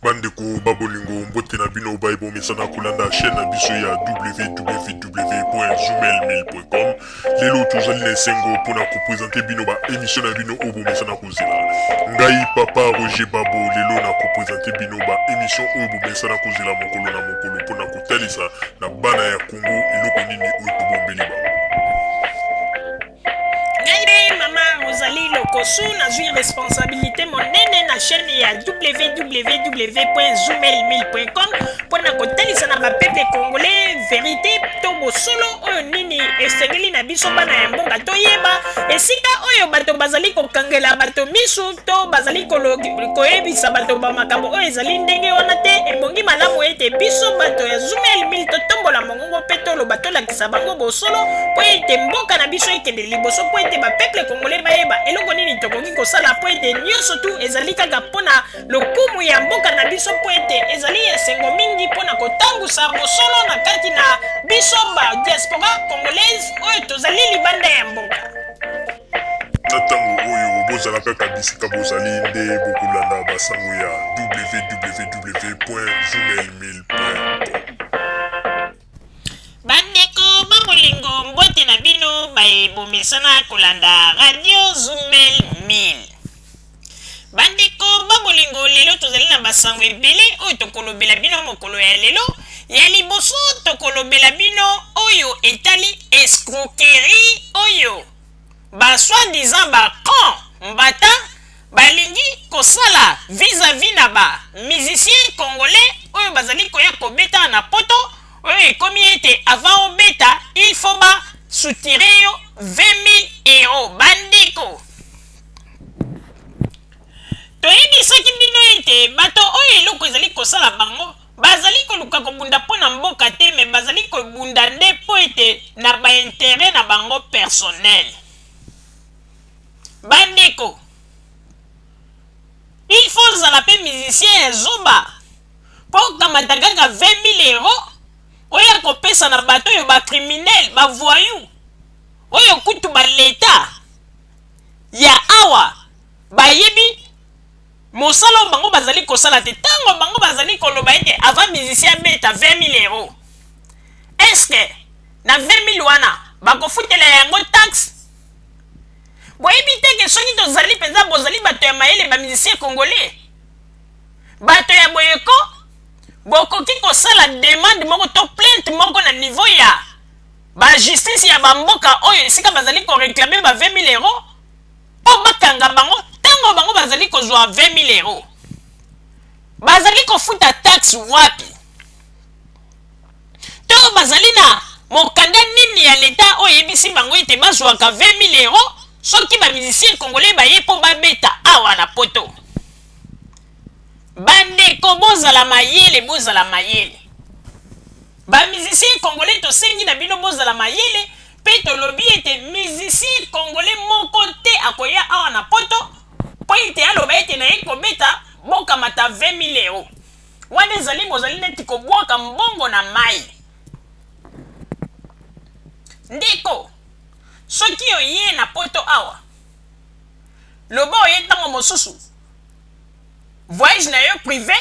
Bandeko ba bolingo, mbote na bino baye bomesana kolanda chaîne na biso ya www.zoomailmail.com. Lelo tozali na esengo mpona kopresente bino ba émission na bino oyo bomesana kozela. Ngai papa Roger Babo lelo na kopresente bino ba émission oyo bomesana kozela mokolo na mokolo mpona kotalisa na bana ya Congo eloko nini oyo tobombeli bango. Ngai mpe mama Rosalie Lokosu nazwi responsabilité monene na chaîne ya www.zoomailmail.com mpo na kotalisa na bapeuple congolais verité to bosolo oyo nini esengeli na biso bana ya mboka toyeba esika oyo bato bazali kokangela bato misu to bazali koyebisa bato bamakambo oyo ezali ndenge wana te. Ebongi malamu ete biso bato ya Zoomail Mail totombola mongongo mpe toloba, tolakisa bango bosolo mpo ete mboka na biso ekende liboso, mpo ete bapeuple congolais bayeba eloko nini tokoki kosala, mpo ete nyonso tu ezali kaka mpo na lokumu ya mboka na biso, mpo ete ezali esengo mingi mpo na kotambusa bosolo na kati na biso ba diaspora congolaise oyo tozali libanda ya mboka. Na ntango oyo bozala kaka bisika bozali nde bokolanda basango ya www.zoomailmail.com. Bandeko ba bolingo, mbote na bino baye bomesana kolanda Radio Zumel 1000. Bandeko ba bolingo, lelo tozali na basango ebele oyo tokolobela bino mokolo ya lelo. Ya liboso tokolobela bino oyo etali escroquerie oyo ba soi-disant ba con mbata balingi kosala vis-à-vis na ba musiciens congolais oyo bazali koya kobeta na poto, oyo ekomi ete avant obeta il faut ba soutirer yo 20 000 euros. Bandeko, toyebisaki bino ete bato oyo eloko ezali kosala bango, bazali koluka kobunda mpo na mboka te, me bazali kobunda nde mpo ete na ba intérêt na bango personnel. Bandeko, il faut ozala mpe musicien ya zoba mpo okamata kaka 20 000 euros oyo kopesa na bato oyo ba criminel, ba voyou, oyo kutu ba leta ya awa bayebi mosala oyo bango bazali kosala te. Ntango bango bazali koloba ete avant musicien abeta 20 000 euros, est-ce na 20 000 wana bakofutela yango taxe? Boyebi te ke soki tozali mpenza, bozali bato ya mayele, ba musicien congolais, bato ya boyeko, bokoki kosala demande moko to plainte moko na niveau ya ba justice ya bamboka oyo esika bazali koréclamer ba 20 000 euros mpo bakanga bango. Ntango bango bazali kozwa 20 000 euros, bazali kofuta taxe wapi? To bazali na mokanda nini ya leta oyo eyebisi bango ete bazwaka 20 000 euros soki ba musicien congolais baye mpo babeta awa na poto? Bandeko, bozala mayele, bozala mayele. Ba musicien congolais, tosengi na bino bozala mayele mpe tolobi ete musicien congolais moko te akoya awa na poto mpo ete aloba ete naye kobeta, bokamata 20 000 euros. Wana ezali bozali neti kobwaka mbongo na mai. Ndeko, soki oye na poto awa, loba oye ntango mosusu voyage na yo privé.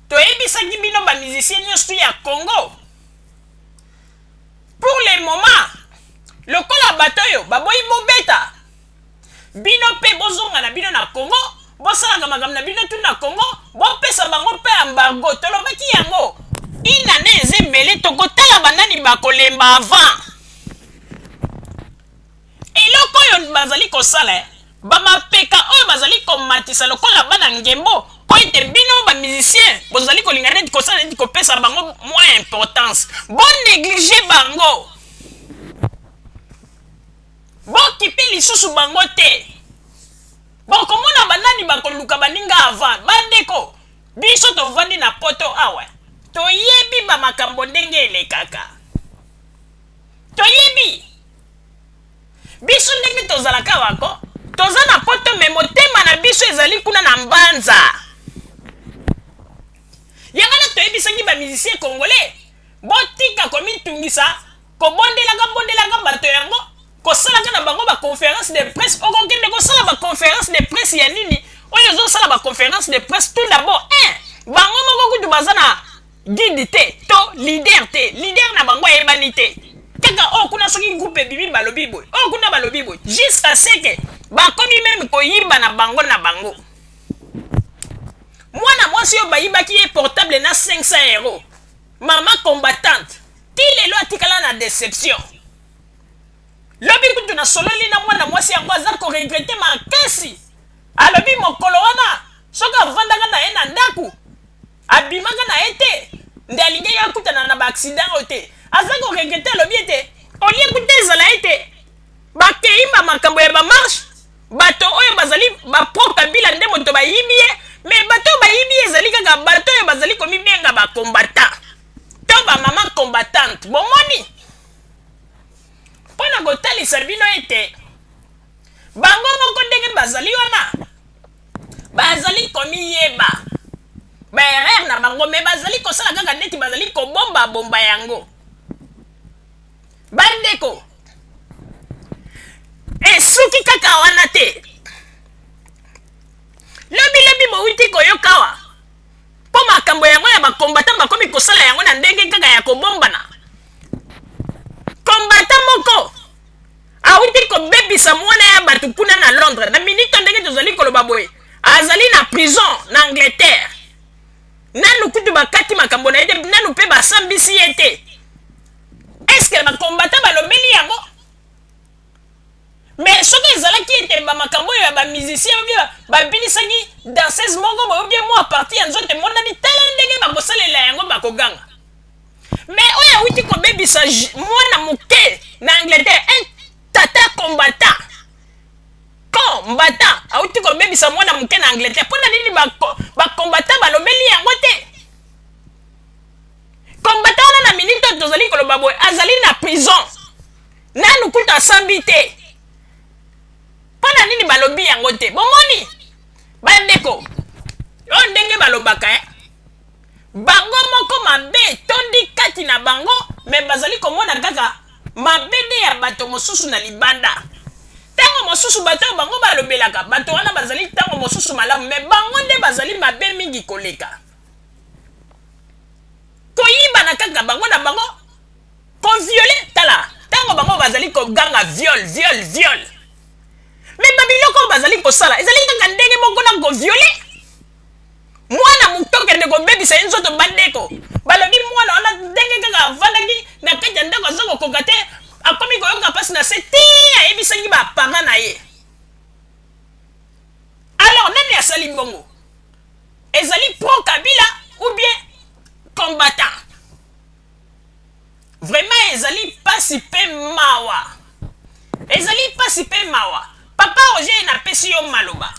Toyebisaki bino ba musicien nyonso ya Congo, pour le moment lokola bato oyo baboyi bobeta, bino mpe bozonga na bino na Congo, bosalaka makambo na bino tu na Congo, bopesa bango mpe embargo. Tolobaki yango inane eza ebele, tokotala banani bakolemba avant. Eloko oyo bazali kosala, bamapeka oyo bazali komatisa lokola bana ngembo, mpo ete bino ba musicien bozali kolinga neti kosala neti kopesa bango mwa importance, bonéglige bango, bokipe lisusu bango te. Bokomona banani bakoluka baninga avant. Bandeko, biso tovandi na poto awa, toyebi bamakambo ndenge elekaka, toyebi biso ndenge tozalaka wako. Toza na poto, me motema na biso ezali kuna na mbanza. Yango wana toyebisaki ba musicien congolais, botika komitungisa kobondelaka bondelaka bato yango, kosalaka na bango ba conférence de presse. Okokende kosala ba conférence de presse ya nini? Oyo ezosala ba conférence de presse, tout d'abord, un, bango moko kutu baza na guide te to leader te. Leader na bango ayebani te. Kaka oyo kuna, soki groupe ebimi, balobi boye, oyo kuna balobi boye, jusqu'à ce que bakomi même koyiba na bango na bango. Mwana mwasi oyo bayibaki ye portable na 500 euro, mama combattante, ti lelo atikala na déception. Lobi kutu nasololi na mwana mwasi yango, aza koregretter makasi. Alobi mokolo wana, soki avandaka na ye na ndako, abimaka na ye te, nde alingaki akutana na baaccident oyo te. Aza koregretter, alobi ete olie kuta ezala ete bakei bamakambo ya bamarche, bato oyo bazali bapro Kabila nde moto bayibi ye. Mais bato oyo bayibi ye ezali kaka bato oyo bazali komibenga bacombattant to bamama combattante. Bomoni, mpo na kotalisa bino ete bango moko ndenge bazali wana, bazali komiyeba baerreur na bango, mais bazali kosala kaka neti bazali kobombabomba yango. Bandeko, esuki kaka wana te. Lobilobi bowuti koyoka awa, mpo makambo yango ya bacombattant bakomi kosala yango na ndenge kaka ya kobombana. Combattant moko awuti kobebisa mwana ya bato kuna na Londres. Na minute ndenge tozali koloba boye, azali na prison na Angleterre. Nanu kutu bakati makambo na ye te, nanu mpe basambisi ye te. Est-ce bacombattant balobeli yango? Mais soki ezalaki ete bamakambo oyo ya bamusicien obie babinisaki danseuse moko boye, obie mwa partie ya nzoto emonani, tala ndenge bakosalela yango, bakoganga. Mais oyo awuti kobebisa mwana moke na Angleterre, un tata combattant, combattant awuti kobebisa mwana moke na Angleterre, mpo na nini bacombattant balobeli yango te? Combattant wana, na minute oyo tozali koloba boye, azali na prison, nanu kuta asambi te. Mpo na nini balobi yango te? Bomoni bandeko, oyo ndenge balobaka, eh? Bango moko mabe etondi kati na bango, mais bazali komona kaka mabe nde ya bato mosusu na libanda. Ntango mosusu bato oyo bango balobelaka, bato wana bazali ntango mosusu malamu, mais bango nde bazali mabe mingi koleka. Koyibana kaka bango na bango, kovioler. Tala ntango bango bazali koganga "viol, viol, viol", mais babiloko oyo bazali kosala ezali kaka ndenge moko na kovioler mwana moto, okende kobebisa ye nzoto. Bandeko, balobi mwana wana, ndenge kaka avandaki na kati ya ndako, aza kokoka te, akomi koyoka mpasi na se te, ayebisaki baparent na ye. Alors nani asali bongo? Ezali pro Kabila ou bien combattant? Vraiment ezali mpasi mpe mawa, ezali mpasi mpe mawa. Papa Roger, napesi yo maloba.